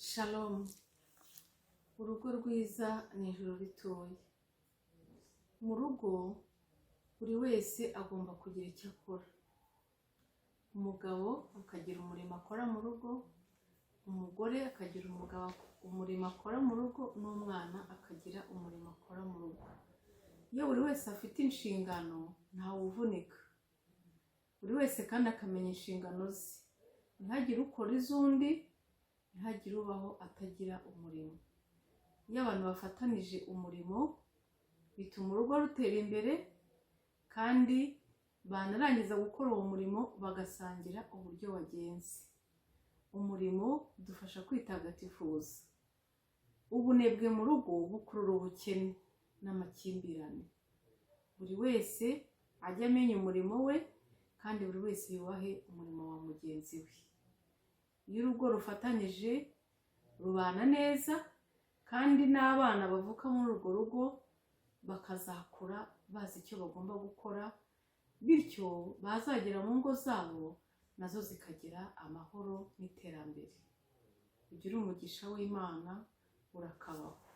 Shalom. Urugo rwiza ni ijuru ritoya. Mu rugo buri wese agomba kugira icyo akora. Umugabo akagira umurimo akora mu rugo, umugore akagira umurimo akora mu rugo, n'umwana akagira umurimo akora mu rugo. Iyo buri wese afite inshingano, ntawe uvunika. Buri wese kandi akamenya inshingano ze. Ntihagire ukora iz'undi, ntihagire ubaho atagira umurimo. Iyo abantu bafatanije umurimo, bituma urugo rutera imbere, kandi banarangiza gukora uwo murimo bagasangira uburyo wagenze. Umurimo udufasha kwitagatifuza. Ubunebwe mu rugo bukurura ubukene n'amakimbirane. Buri wese ajye amenya umurimo we, kandi buri wese yubahe umurimo wa mugenzi we. Iyo urugo rufatanyije rubana neza, kandi n'abana bavuka muri urwo rugo bakazakura bazi icyo bagomba gukora, bityo bazagera mu ngo zabo nazo zikagira amahoro n'iterambere. Ugire umugisha w'Imana, urakabaho.